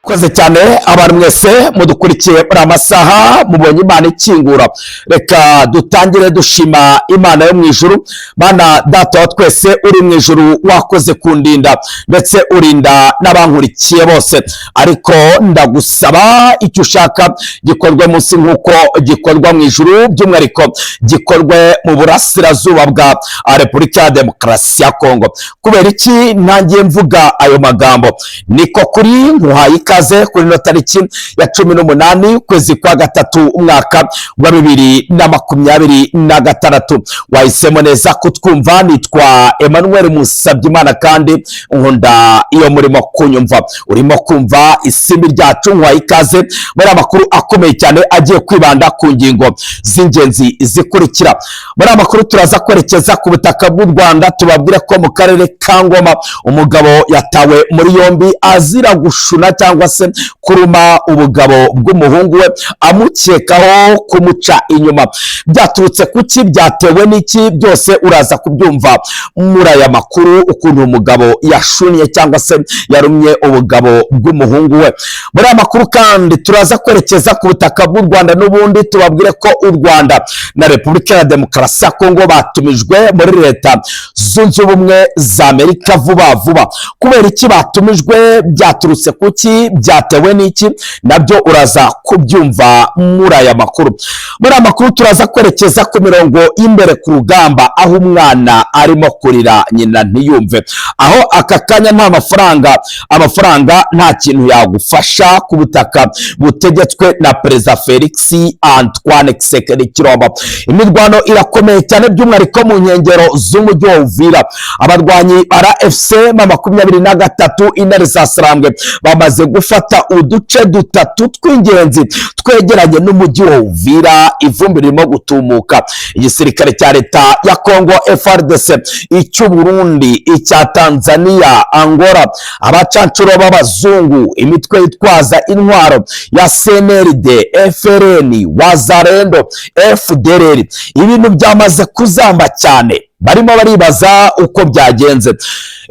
Koze cyane abantu mwese mudukurikiye muri amasaha, mubonye Imana ikingura. Reka dutangire dushima Imana yo mu ijuru. Mana Data wa twese uri mu ijuru, wakoze kundinda ndetse urinda n'abankurikiye bose. Ariko ndagusaba, icyo ushaka gikorwe munsi nk'uko gikorwa mu ijuru, by'umwihariko gikorwe mu burasirazuba bwa Repubulika ya Demokarasi ya Kongo. Kubera iki ntangiye mvuga ayo magambo? Niko kuri nkuhaye ikaze kuri ino tariki ya 18 ukwezi kwa gatatu, umwaka wa 2026. Wahisemo neza kutwumva. Nitwa Emmanuel Musabyimana kandi nkunda iyo murimo kunyumva. Urimo kumva Isimbi Ryacu. Nkuhaye ikaze muri amakuru akomeye cyane agiye kwibanda ku ngingo z'ingenzi zikurikira. Muri aya makuru turaza kwerekeza ku butaka bw'u Rwanda, tubabwire ko mu karere ka Ngoma umugabo yatawe muri yombi azira gushuna cyangwa se kuruma ubugabo bw'umuhungu we, amukekaho kumuca inyuma. Byaturutse kuki? Byatewe n'iki? Byose uraza kubyumva muri aya makuru, ukuntu umugabo yashunnye cyangwa se yarumye ubugabo bw'umuhungu we. Muri aya makuru kandi turaza kwerekeza ku butaka bw'u Rwanda n'ubundi, tubabwire ko u Rwanda na Repubulika ya Demokarasi ya Kongo batumijwe muri Leta Zunze Ubumwe za Amerika vuba vuba. Kubera iki batumijwe? Byaturutse kuki? Byatewe n'iki? Nabyo uraza kubyumva muri aya makuru. Muri aya makuru turaza kwerekeza ku mirongo y'imbere ku rugamba, aho umwana arimo kurira nyina ntiyumve, aho aka kanya nta mafaranga, amafaranga nta kintu yagufasha ku butaka butegetswe na Perezida Felix Antoine Tshisekedi Tshilombo. Imirwano irakomeye cyane, by'umwihariko mu nkengero z'umujyi wa Uvira. Abarwanyi ba AFC M23, Intare za Sarambwe, bamaze gufata uduce dutatu tw'ingenzi twegeranye n'umujyi wa Uvira. Ivumbi ririmo gutumuka. Igisirikare cya Leta ya Kongo FARDC, icy'u Burundi, icya Tanzania, Angola, abacancuro b'abazungu, imitwe yitwaza intwaro ya CNRD, FRN, Wazalendo, FDLR, ibintu byamaze kuzamba cyane. Barimo baribaza uko byagenze.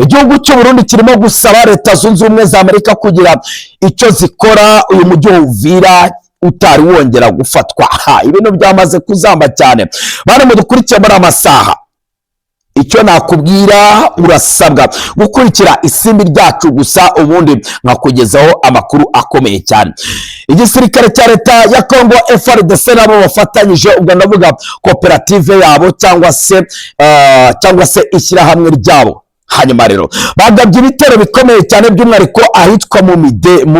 Igihugu cy'u Burundi kirimo gusaba Leta Zunze Ubumwe za Amerika kugira icyo zikora uyu mujyi wa Uvira utari wongera gufatwa. Ha, ibintu byamaze kuzamba cyane. Bana mudukurikiye muri amasaha, icyo nakubwira, urasabwa gukurikira Isimbi Ryacu gusa, ubundi nkakugezaho amakuru akomeye cyane. Igisirikare cya Leta ya Kongo FARDC nabo bafatanyije, ubwo ndavuga koperative yabo cyangwa se ishyirahamwe ryabo, hanyuma rero bagabye ibitero bikomeye cyane, by'umwihariko ahitwa mu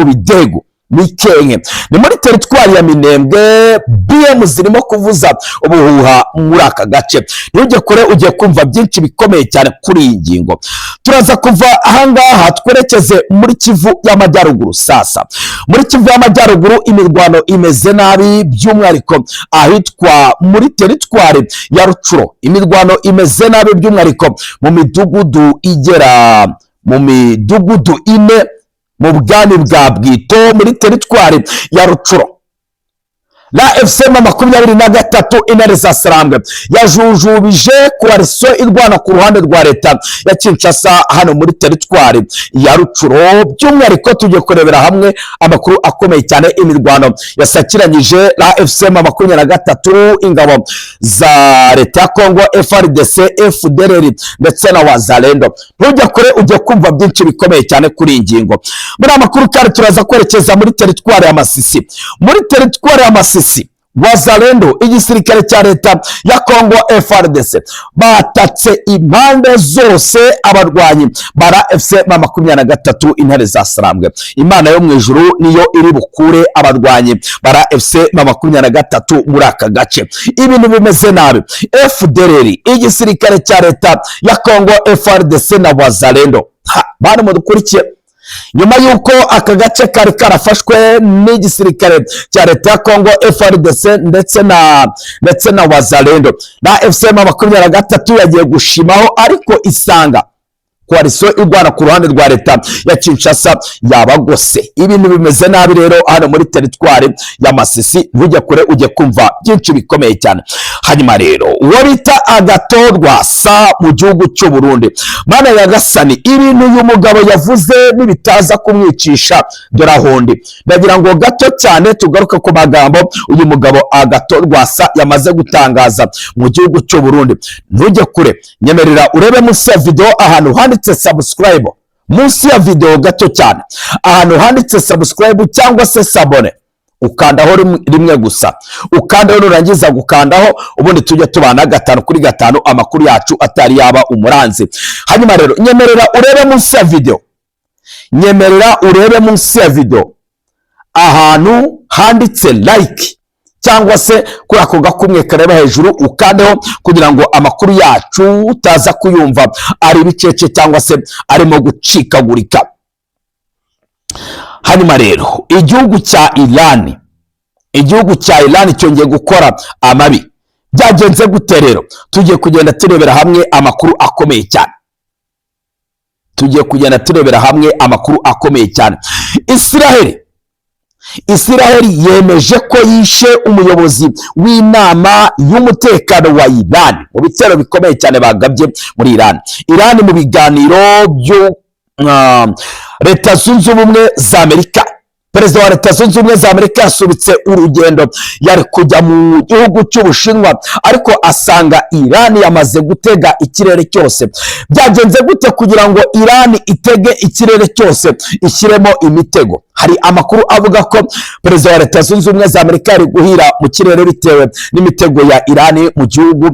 Bidego Mikenke, ni muri teritwari ya Minembwe. BM zirimo kuvuza ubuhuha muri aka gace. Ntujye kure, ugiye kumva byinshi bikomeye cyane kuri iyi ngingo. Turaza kuva ahangaha twerekeze muri Kivu y'Amajyaruguru. Sasa muri Kivu y'Amajyaruguru imirwano imeze nabi, by'umwihariko ahitwa muri teritwari ya Rutshuru. Imirwano imeze nabi, by'umwihariko mu midugudu igera mu midugudu ine mu bwami bwa Bwito muri teritwari ya Rutshuru. Na AFC M23, Intare za Sarambwe, yajujubije coalition irwana ku ruhande rwa Leta ya Kinshasa hano muri teritwari ya Rutshuru. By'umwihariko tugiye kurebera hamwe amakuru akomeye cyane, imirwano yasakiranyije na AFC M23, ingabo za Leta ya Kongo FARDC, FDLR ndetse na Wazalendo. Ntujya kure, ujye kumva byinshi bikomeye cyane kuri iyi ngingo. Muri aya makuru kandi turaza kwerekeza muri teritwari ya Masisi. Muri teritwari ya Masisi, Wazalendo, igisirikare cya Leta ya Kongo FARDC, batatse impande zose abarwanyi ba AFC M23, Intare za Sarambwe. Imana yo mu ijuru niyo iri bukure abarwanyi ba AFC M23 muri aka gace. Ibintu bimeze nabi. FDLR, igisirikare cya Leta ya Kongo FARDC na Wazalendo. Bantu mudukurikiye, nyuma y'uko aka gace kari karafashwe n'igisirikare cya Leta ya Kongo FARDC ndetse na Wazalendo, na AFC M23 yagiye gushimaho, ariko isanga Coalition irwana ku ruhande rwa leta ya Kinshasa yabagose. Ibintu bimeze nabi rero hano muri teritwari ya Masisi. Ntujye kure, ujye kumva byinshi bikomeye cyane. Hanyuma rero uwo bita Agathon Rwasa mu gihugu cy'u Burundi, Mana Nyagasani, ibintu uyu mugabo yavuze nibitaza kumwicisha, dore ahondi. Ndagira ngo gato cyane tugaruke ku magambo uyu mugabo Agathon Rwasa yamaze gutangaza mu gihugu cy'u Burundi. Ntujye kure, nyemerera urebe munsi ya video ahantu handitse subscribe. Munsi ya video gato cyane ahantu handitse subscribe cyangwa se s'abonner, ukandaho rimwe gusa. Ukandaho, nurangiza gukandaho, ubundi tujye tubana gatanu kuri gatanu, amakuru yacu atari yaba umuranzi. Hanyuma rero nyemerera urebe munsi ya video, nyemerera urebe munsi ya video ahantu handitse like cyangwa se kuri ako gakumwe kareba hejuru, ukandeho kugira ngo amakuru yacu utaza kuyumva ari ibicece cyangwa se arimo gucikagurika. Hanyuma rero igihugu cya Irani, igihugu cya Irani cyongeye gukora amabi. Byagenze gute rero? Tugiye kugenda turebera hamwe amakuru akomeye cyane, tugiye kugenda turebera hamwe amakuru akomeye cyane. Isiraheli yemeje ko yishe umuyobozi w'inama y'umutekano wa Iran mu bitero bikomeye cyane bagabye muri Iran. Iran mu biganiro byo Leta Zunze Ubumwe za Amerika, Perezida wa Leta Zunze Ubumwe za Amerika yasubitse urugendo yari kujya mu gihugu cy'Ubushinwa, ariko asanga Iran yamaze gutega ikirere cyose. Byagenze gute kugira ngo Iran itege ikirere cyose, ishyiremo imitego? Hari amakuru avuga ko Perezida wa Leta Zunze Ubumwe za Amerika yari guhira mu kirere bitewe n'imitego ya Iran mu gihugu,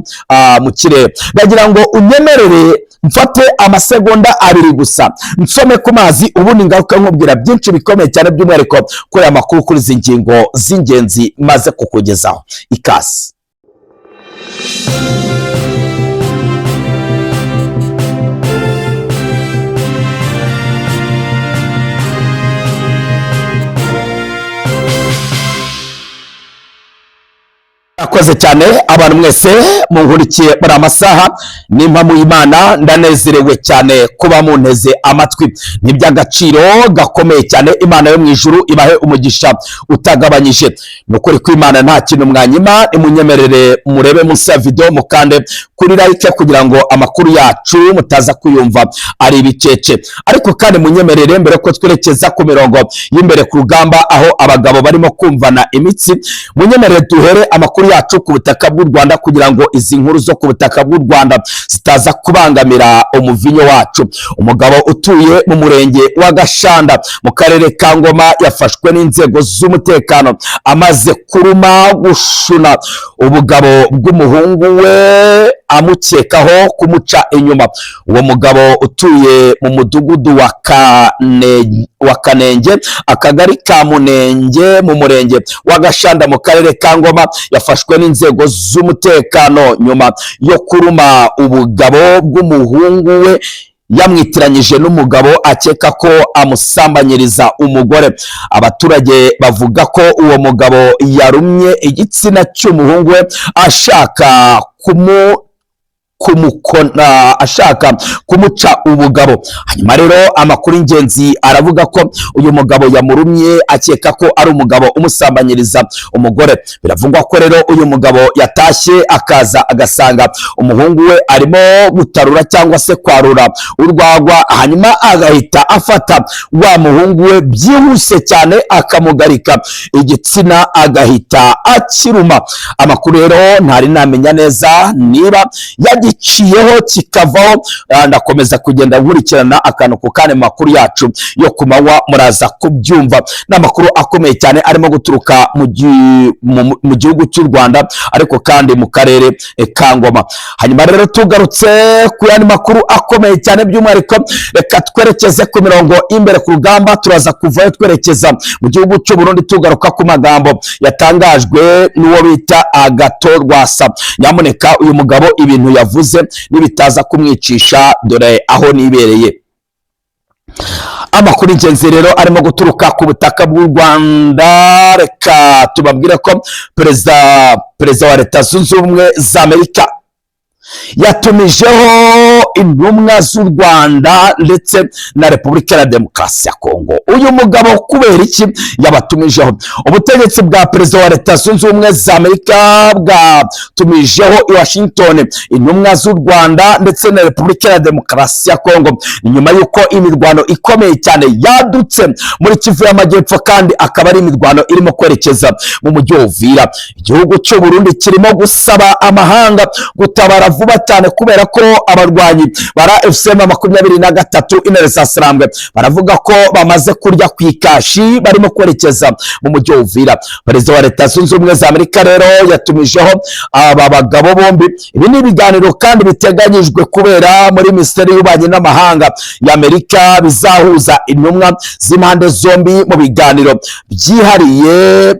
mu kirere. Ndagira ngo unyemerere mfate amasegonda 2 gusa nsome ku mazi, ubundi ngaruka nkubwira byinshi bikomeye cyane, by'umwihariko kuri aya makuru, kuri izi ngingo z'ingenzi maze kukugezaho. Ikaze. Akoze cyane abantu mwese munkurikiye muri amasaha. N'impamu y'Imana, ndanezerewe cyane kuba munteze amatwi, ni iby'agaciro gakomeye cyane. Imana yo mu ijuru ibahe umugisha utagabanyije. Ni ukuri kw'Imana, nta kintu mwanyima. Nimunyemerere murebe munsi ya video, mukande kuri like kugira ngo amakuru yacu mutaza kuyumva ari ibicece. Ariko kandi munyemerere, mbere ko twerekeza ku mirongo y'imbere ku rugamba aho abagabo barimo kumvana imitsi, munyemerere duhere amakuru yacu ku butaka bw'u Rwanda kugira ngo izi nkuru zo ku butaka bw'u Rwanda zitaza kubangamira umuvinyo wacu. Umugabo utuye mu murenge wa Gashanda mu karere ka Ngoma yafashwe n'inzego z'umutekano amaze kuruma gushuna ubugabo bw'umuhungu we, amukekaho kumuca inyuma. Uwo mugabo utuye mu mudugudu wa Kanenge, akagari ka Munenge, mu murenge wa Gashanda mu karere ka Ngoma, yafashwe n'inzego z'umutekano nyuma yo kuruma ubugabo bw'umuhungu we yamwitiranyije n'umugabo akeka ko amusambanyiriza umugore. Abaturage bavuga ko uwo mugabo yarumye igitsina cy'umuhungu we ashaka kumukona, ashaka kumuca ubugabo. Hanyuma rero amakuru y'ingenzi aravuga ko uyu mugabo yamurumye akeka ko ari umugabo umusambanyiriza umugore. Biravugwa ko rero uyu mugabo yatashye akaza agasanga umuhungu we arimo gutarura cyangwa se kwarura urwagwa, hanyuma agahita afata wa muhungu we byihuse cyane akamugarika igitsina, agahita akiruma. Amakuru rero ntari namenya neza niba yagiciyeho kikavaho. Ndakomeza kugenda nkurikirana akantu ku kandi. Makuru yacu yo ku manywa muraza kubyumva. Ni amakuru akomeye cyane arimo guturuka mu gihugu cy'u Rwanda, ariko kandi mu karere ka Ngoma. Hanyuma rero tugarutse ku yandi makuru akomeye cyane, by'umwihariko reka twerekeze ku mirongo y'imbere ku rugamba. Turaza kuvayo twerekeza mu gihugu cy'u Burundi, tugaruka ku magambo yatangajwe n'uwo bita Agathon Rwasa. Nyamuneka, uyu mugabo ibintu yavuze nibitaza kumwicisha, dore aho nibereye. Amakuru y'ingenzi rero arimo guturuka ku butaka bw'u Rwanda, reka tubabwire ko perezida wa Leta Zunze Ubumwe za Amerika Yatumijeho intumwa z'u Rwanda ndetse na Repubulika ya Demokarasi ya Kongo. Uyu mugabo kubera iki yabatumijeho? Ubutegetsi bwa perezida wa Leta Zunze Ubumwe za Amerika bwatumijeho i Washington intumwa z'u Rwanda ndetse na Repubulika ya Demokarasi ya Kongo. Ni nyuma y'uko imirwano ikomeye cyane yadutse muri Kivu y'Amajyepfo, kandi akaba ari imirwano irimo kwerekeza mu mujyi wa Uvira. Igihugu cy'u Burundi kirimo gusaba amahanga gutabara vuba cyane, kubera ko abarwanyi ba AFC M 23, Intare za Sarambwe, baravuga ko bamaze kurya ku ikashi, barimo kwerekeza mu mujyi wa Uvira. Perezida wa Leta Zunze Ubumwe za Amerika rero yatumijeho aba bagabo bombi. Ibi ni ibiganiro kandi biteganyijwe kubera muri Minisiteri y'Ububanyi n'Amahanga y'Amerika, bizahuza intumwa z'impande zombi mu biganiro byihariye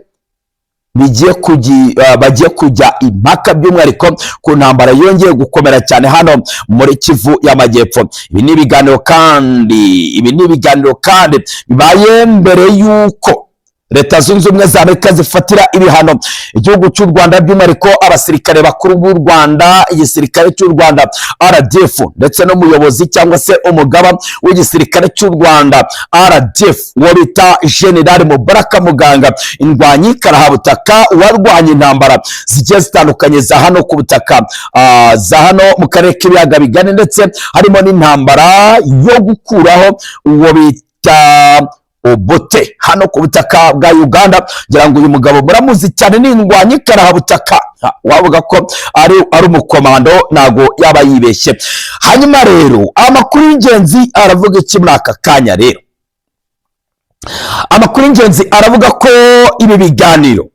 bagiye kujya impaka by'umwihariko ku ntambara yongeye gukomera cyane hano muri Kivu y'Amajyepfo. Ibi ni ibiganiro kandi bibaye mbere y'uko Leta Zunze Ubumwe za Amerika zifatira ibihano igihugu cy'u Rwanda, by'umwihariko abasirikare bakuru b'u Rwanda, igisirikare cy'u Rwanda RDF, ndetse n'umuyobozi cyangwa se umugaba w'igisirikare cy'u Rwanda RDF, uwo bita General Mubaraka Muganga, indwanyi karahabutaka warwanya intambara zigiye zitandukanye za hano ku butaka, za hano mu karere k'Ibiyaga Bigari, ndetse harimo n'intambara yo gukuraho uwo bita Obote hano ku butaka bwa Uganda. Ngira ngo uyu mugabo muramuzi cyane, ni indwanyi karahabutaka, wavuga ko ari umukomando ntago yaba yibeshye. Hanyuma rero amakuru y'ingenzi aravuga iki muri aka kanya? Rero amakuru y'ingenzi aravuga ko ibi biganiro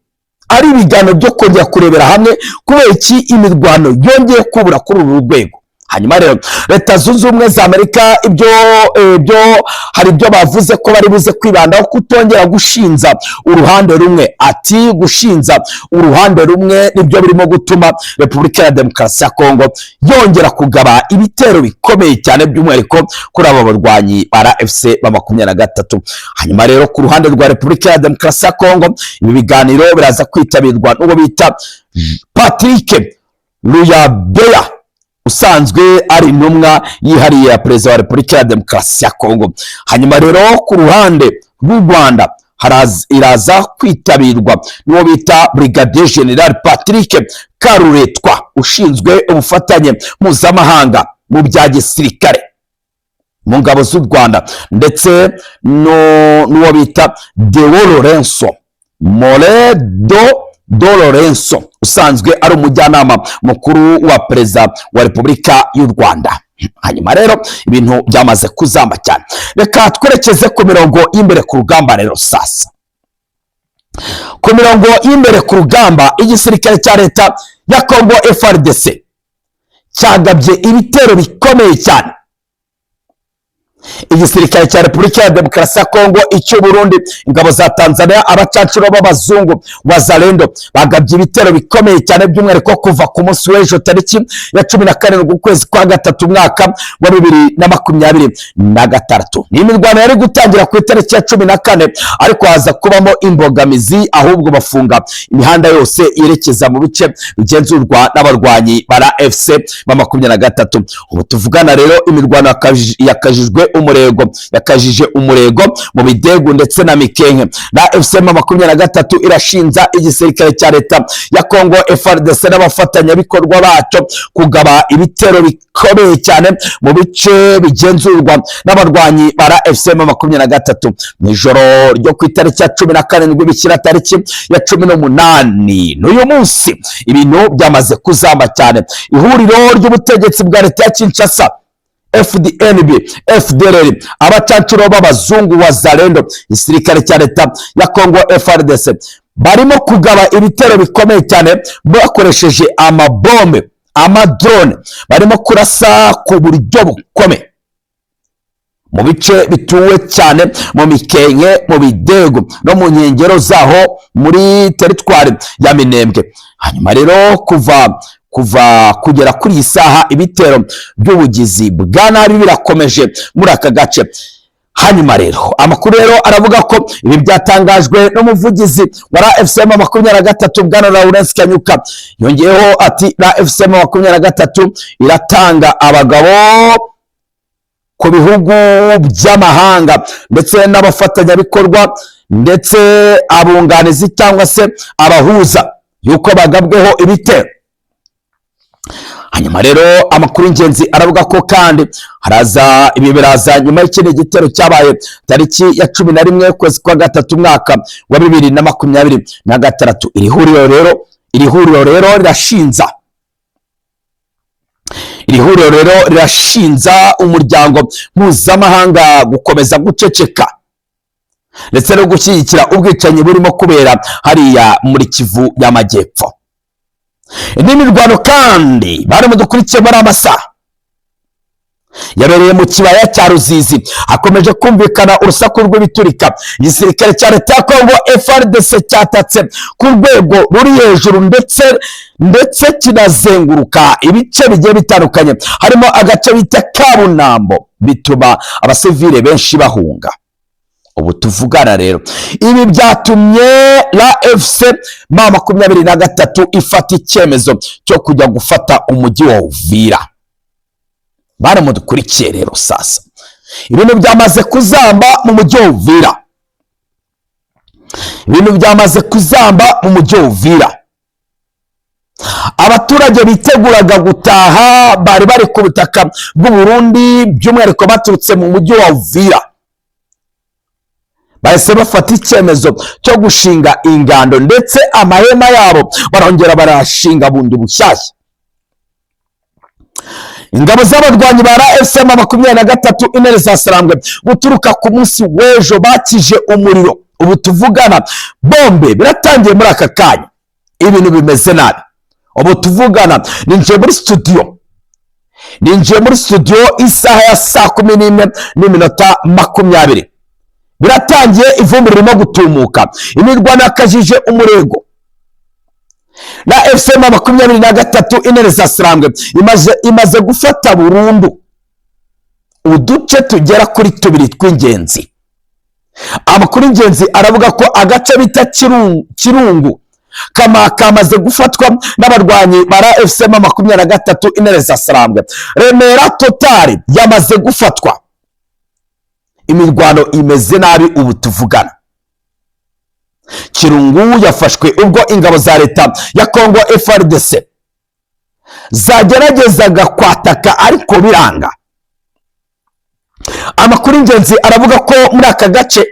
ari ibiganiro byo kongera kurebera hamwe kubera iki imirwano yongeye kubura kuri uru rwego. Hanyuma rero Leta Zunze Ubumwe za Amerika ibyo hari ibyo bavuze ko bari buze kwibandaho: kutongera gushinza uruhande rumwe. Ati gushinza uruhande rumwe nibyo birimo gutuma Repubulika ya Demokarasi ya Kongo yongera kugaba ibitero bikomeye cyane, by'umwihariko kuri aba barwanyi ba AFC ba 23. Hanyuma rero ku ruhande rwa Repubulika ya Demokarasi ya Kongo, ibi biganiro biraza kwitabirwa n'uwo bita Patrick Luyabeya, usanzwe ari intumwa yihariye ya perezida wa Repubulika ya Demokarasi ya Kongo. Hanyuma rero ku ruhande rw'u Rwanda iraza kwitabirwa n'uwo bita Brigadier General Patrick Karuretwa, ushinzwe ubufatanye mpuzamahanga mu bya gisirikare mu ngabo z'u Rwanda, ndetse n'uwo bita Deo Lorenzo Moredo Do Lorenzo, usanzwe ari umujyanama mukuru wa perezida wa Repubulika y'u Rwanda. Hanyuma rero ibintu byamaze kuzamba cyane. Reka twerekeze ku mirongo y'imbere ku rugamba. Rero sasa ku mirongo y'imbere ku rugamba, igisirikare cya leta ya Congo FARDC cyagabye ibitero bikomeye cyane. Igisirikare cya Repubulika ya Demokarasi ya Kongo, icy'u Burundi, ingabo za Tanzania, abacancuro b'abazungu Wazalendo bagabye ibitero bikomeye cyane, by'umwihariko kuva ku munsi w'ejo tariki ya 17 ukwezi kwa gatatu umwaka wa 2026. Ni imirwano yari gutangira ku itariki ya 14, ariko haza kubamo imbogamizi, ahubwo bafunga imihanda yose yerekeza mu bice bigenzurwa n'abarwanyi ba AFC ba 23. Ubu tuvugana rero imirwano yakajijwe umurego, yakajije umurego mu Bidegu ndetse na Mikenke. Na AFC M 23 irashinja igisirikare cya leta ya Congo FARDC n'abafatanyabikorwa bacyo kugaba ibitero bikomeye cyane mu bice bigenzurwa n'abarwanyi ba AFC M 23 mu ijoro ryo ku itariki ya 17 bishyira tariki ya 18 n'uyu munsi. Ibintu byamaze kuzamba cyane. Ihuriro ry'ubutegetsi bwa leta ya Kinshasa, FDNB, FDLR, abacancuro b'abazungu Wazalendo, igisirikare cya leta ya Congo FARDC barimo kugaba ibitero bikomeye cyane bakoresheje amabombe, amadrone, barimo kurasa ku buryo bukomeye mu bice bituwe cyane mu Mikenke, mu Bidego no mu nkengero zaho muri teritwari ya Minembwe. Hanyuma rero kuva kugera kuri iyi saha ibitero by'ubugizi bwa nabi birakomeje muri aka gace. Hanyuma rero amakuru rero aravuga ko ibi byatangajwe n'umuvugizi wa AFC M 23, bwana Lawrence Kanyuka. Yongeyeho ati: "AFC M 23 iratanga abagabo ku bihugu by'amahanga ndetse n'abafatanyabikorwa ndetse abunganizi cyangwa se abahuza yuko bagabweho ibitero." Hanyuma rero amakuru y'ingenzi aravuga ko kandi haraza, ibi biraza nyuma y'ikindi gitero cyabaye tariki ya 11 ukwezi kwa gatatu umwaka wa 2026. Iri huriro rero rirashinja umuryango mpuzamahanga gukomeza guceceka ndetse no gushyigikira ubwicanyi burimo kubera hariya muri Kivu y'Amajyepfo. Indi mirwano kandi bari mudukurikiye muri amasaha yabereye mu kibaya cya Ruzizi. Hakomeje kumvikana urusaku rw'ibiturika. Igisirikare cya leta ya Kongo, FARDC, cyatatse ku rwego ruri hejuru ndetse kinazenguruka ibice bigiye bitandukanye, harimo agace bita Kabunambo, bituma abasivile benshi bahunga. Ubu tuvugana rero, ibi byatumye AFC M 23 ifata icyemezo cyo kujya gufata umujyi wa Uvira. Baramudukurikiye rero, sasa ibintu byamaze kuzamba mu mujyi wa Uvira. Ibintu byamaze kuzamba mu mujyi wa Uvira. Abaturage biteguraga gutaha bari bari ku butaka bw'u Burundi, by'umwihariko baturutse mu mujyi wa Uvira, bahise bafata icyemezo cyo gushinga ingando, ndetse amahema yabo barongera barayashinga bundi bushyashya. Ingabo z'abarwanyi ba AFC M 23, Intare za Sarambwe, guturuka ku munsi w'ejo bakije umuriro. Ubu tuvugana bombe biratangiye muri aka kanya, ibintu bimeze nabi. Ubu tuvugana ninjiye muri studio isaha ya saa 11:20, biratangiye, ivumbi ririmo gutumuka, imirwano yakajije umurego. Na AFC M 23, Intare za Sarambwe, imaze gufata burundu uduce tugera kuri tubiri tw'ingenzi. Amakuru y'ingenzi aravuga ko agace bita Kirungu kamaze gufatwa n'abarwanyi ba AFC M 23, Intare za Sarambwe. Remera totari yamaze gufatwa. Imirwano imeze nabi ubu tuvugana. Kirungu yafashwe ubwo ingabo za leta ya Kongo, FARDC, zageragezaga kwataka ariko biranga. Amakuru y'ingenzi aravuga ko muri aka gace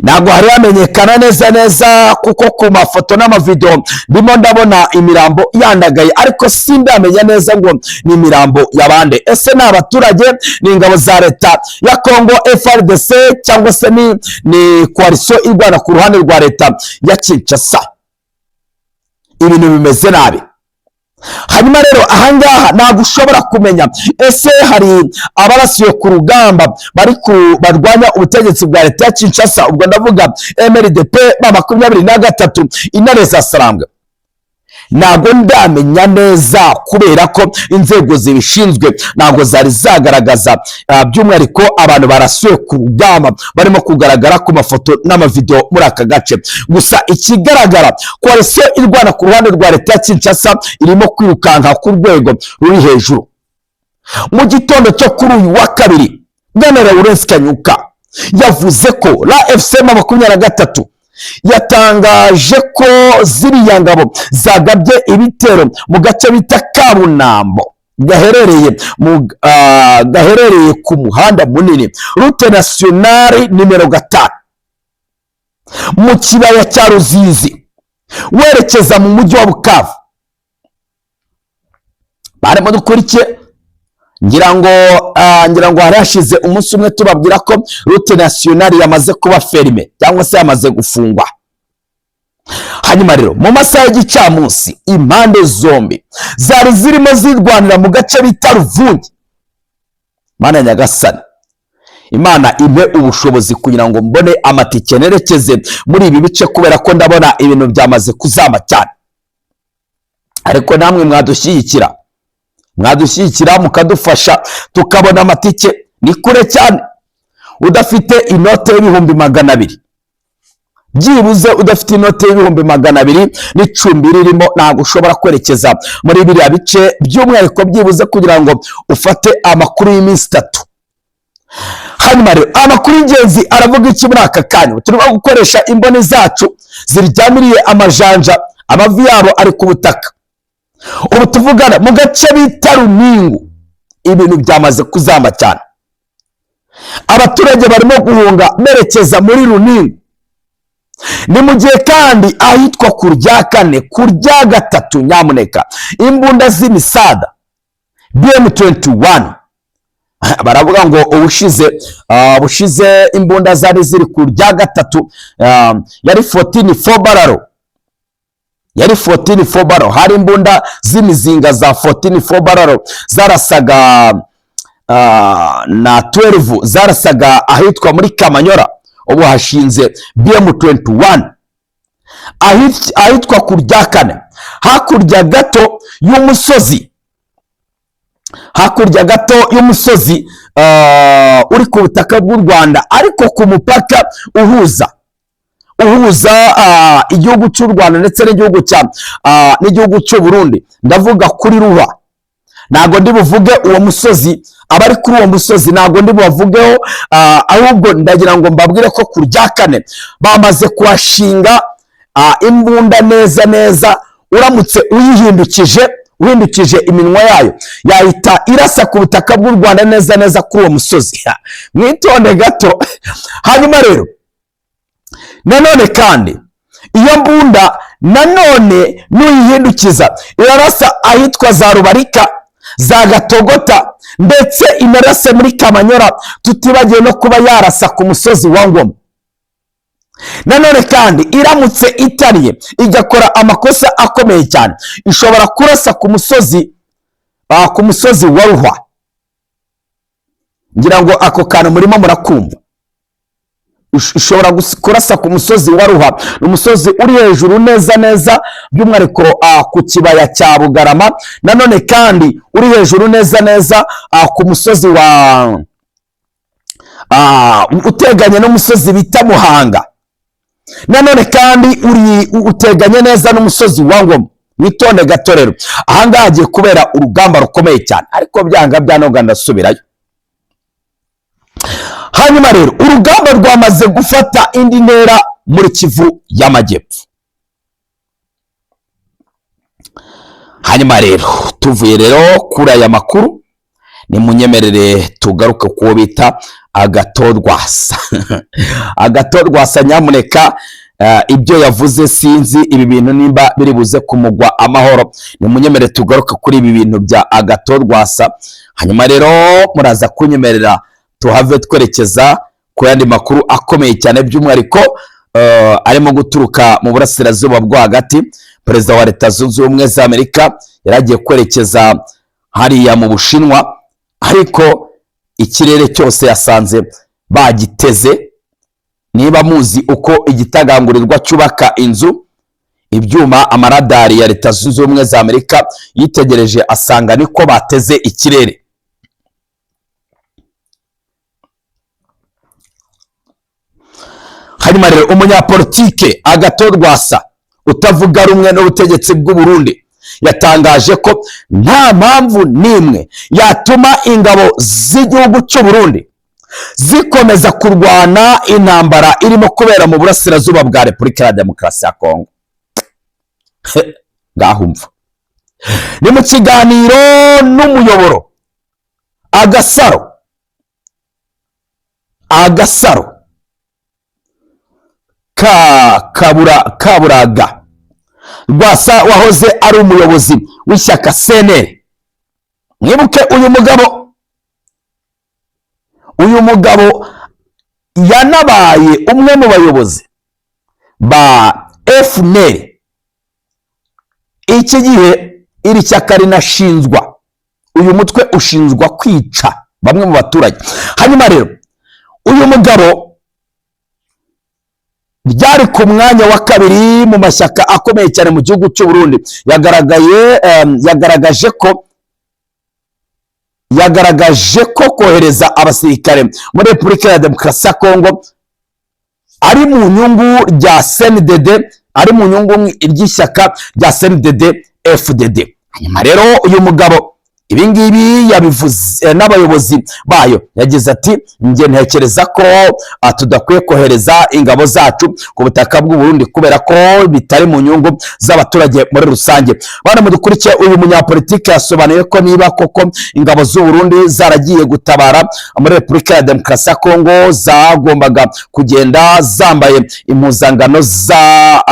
ntabwo hari hamenyekana neza neza, kuko ku mafoto n'amavidewo ndimo ndabona imirambo yandagaye, ariko sindamenya neza ngo ni imirambo y'abande. Ese ni abaturage, ni ingabo za leta ya Kongo, FARDC, cyangwa se ni coalition irwana ku ruhande rwa leta ya Kinshasa? Ibintu bimeze nabi. Hanyuma rero ahangaha ntabwo ushobora kumenya ese hari abarasiwe ku rugamba bari ku barwanya ubutegetsi bwa leta ya Kinshasa, ubwo ndavuga MRDP M 23, Intare za Sarambwe. Ntabwo ndamenya neza kubera ko inzego zibishinzwe ntabwo zari zagaragaza by'umwihariko abantu barasuye ku rugamba barimo kugaragara ku mafoto n'amavidewo muri aka gace. Gusa ikigaragara, coalition irwana ku ruhande rwa leta ya Kinshasa irimo kwirukanka ku rwego ruri hejuru. Mu gitondo cyo kuri uyu wa kabiri, bwana Lawrence Kanyuka yavuze ko AFC M 23 yatangaje ko ziriya ngabo zagabye ibitero mu gace bita Kabunambo gaherereye ku muhanda munini, route nationale nimero 5, mu kibaya cya Ruzizi werekeza mu mujyi wa Bukavu. Barimo dukurikiye, ngira ngo hari hashize umunsi umwe tubabwira ko route nationale yamaze kuba fermée cyangwa se yamaze gufungwa. Hanyuma rero mu masaha y'igicamunsi, impande zombi zari zirimo zirwanira mu gace bita Ruvungi. Mana nyagasani, Imana impe ubushobozi kugira ngo mbone amatike nerekeze muri ibi bice, kubera ko ndabona ibintu byamaze kuzamba cyane. Ariko namwe mwadushyigikira mukadufasha tukabona amatike. Ni kure cyane. Udafite inote y'ibihumbi 200, byibuze udafite inote y'ibihumbi 200 n'icumbi ririmo, ntabwo ushobora kwerekeza muri biriya bice, by'umwihariko byibuze kugira ngo ufate amakuru y'iminsi 3. Hanyuma rero, amakuru y'ingenzi aravuga iki muri aka kanya? Turimo gukoresha imboni zacu ziryamiriye amajanja, amavi yabo ari ku butaka. Ubu tuvugana, mu gace bita Runingu ibintu byamaze kuzamba cyane. Abaturage barimo guhunga berekeza muri Runingu. Ni mu gihe kandi ahitwa ku rya kane, ku rya gatatu, nyamuneka, imbunda z'imisada BM21, baravuga ngo ubushize imbunda zari ziri ku rya gatatu, yari 14 four barrel, yari 14 four barrel. Hari imbunda z'imizinga za 14 four barrel zarasaga na 12, zarasaga ahitwa muri Kamanyora. Ubu hashinze BM21 ahitwa ku rya kane, hakurya gato y'umusozi, hakurya gato y'umusozi uri ku butaka bw'u Rwanda, ariko ku mupaka uhuza igihugu cy'u Rwanda ndetse n'igihugu cy'u Burundi. Ndavuga kuri Ruba. Ntabwo ndi buvuge uwo musozi, abari kuri uwo musozi ntabwo ndi bubavugeho, ahubwo ndagira ngo mbabwire ko ku rya kane bamaze kuhashinga imbunda neza neza. Uramutse uyihindukije, uhindukije iminwa yayo, yahita irasa ku butaka bw'u Rwanda neza neza kuri uwo musozi. Mwitonde gato. Hanyuma rero nanone kandi iyo mbunda nanone nuyihindukiza irarasa ahitwa za Rubarika, za Gatogota, ndetse inarase muri Kamanyora, tutibagiwe no kuba yarasa ku musozi wa Ngoma. Nanone kandi iramutse itariye igakora amakosa akomeye cyane, ishobora kurasa ku musozi wa Ruhwa. Ngira ngo ako kantu murimo murakumva. Ishobora kurasa ku musozi wa Ruha. Ni umusozi uri hejuru neza neza, by'umwihariko ku kibaya cya Bugarama. Nanone kandi uri hejuru neza neza ku musozi wa uteganye n'umusozi bita Muhanga. Nanone kandi uri uteganye neza n'umusozi wa Ngoma. Witonde gato rero, ahangaha hagiye kubera urugamba rukomeye cyane, ariko byanga byanoga ndasubirayo. Hanyuma rero urugamba rwamaze gufata indi ntera muri Kivu y'Amajyepfo. Hanyuma rero tuvuye rero kuri aya makuru, nimunyemerere tugaruke kuwo bita Agathon Rwasa. Agathon Rwasa, nyamuneka, ibyo yavuze sinzi ibi bintu nimba biri buze kumugwa amahoro. Nimunyemerere tugaruke kuri ibi bintu bya Agathon Rwasa. Hanyuma rero muraza kunyemerera tuhave twerekeza ku yandi makuru akomeye cyane, by'umwihariko arimo guturuka mu burasirazuba bwo hagati. Perezida wa Leta Zunze Ubumwe za Amerika yari agiye kwerekeza hariya mu Bushinwa, ariko ikirere cyose yasanze bagiteze. Niba muzi uko igitagangurirwa cyubaka inzu, ibyuma, amaradari ya Leta Zunze Ubumwe za Amerika yitegereje asanga niko bateze ikirere. Hanyuma rero umunyapolitike Agathon Rwasa utavuga rumwe n'ubutegetsi bw'u Burundi yatangaje ko nta mpamvu n'imwe yatuma ingabo z'igihugu cy'u Burundi zikomeza kurwana intambara irimo kubera mu burasirazuba bwa Repubulika ya Demokarasi ya Kongo. Ngahumva ni mu kiganiro n'umuyoboro Agasaro, Agasaro ka Kabura Kaburaga. Rwasa wahoze ari umuyobozi w'ishyaka CNL, mwibuke uyu mugabo, uyu mugabo yanabaye umwe mu bayobozi ba FNL. Iki gihe iri shyaka rinashinzwa, uyu mutwe ushinzwa kwica bamwe mu baturage. Hanyuma rero uyu mugabo ryari ku mwanya wa kabiri mu mashyaka akomeye cyane mu gihugu cy'u Burundi, yagaragaje ko Yagaragaje ko kohereza abasirikare muri Repubulika ya Demokarasi ya Kongo ari mu nyungu rya CNDD, ari mu nyungu ry'ishyaka rya CNDD FDD. Hanyuma rero uyu mugabo ibi ngibi yabivuze n'abayobozi bayo. Yagize ati: "Njye ntekereza ko tudakwiye kohereza ingabo zacu ku butaka bw'u Burundi kubera ko bitari mu nyungu z'abaturage muri rusange." Bana mudukurikiye, uyu munyapolitike yasobanuye ko niba koko ingabo z'u Burundi zaragiye gutabara muri Repubulika ya Demokarasi ya Kongo, zagombaga kugenda zambaye impuzangano za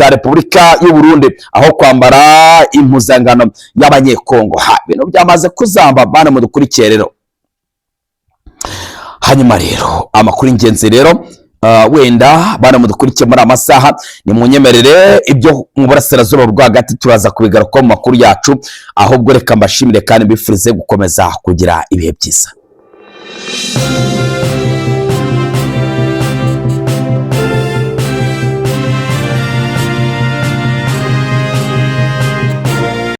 Repubulika y'u Burundi aho kwambara impuzangano y'Abanyekongo. Ha, ibintu byamaze kuzamba, bana mudukurikiye rero. Hanyuma rero amakuru y'ingenzi rero, wenda bana mudukurikiye muri amasaha, ni munyemerere ibyo mu burasirazuba rwagati turaza kubigaruka mu makuru yacu. Ahubwo reka mbashimire kandi mbifurize gukomeza kugira ibihe byiza.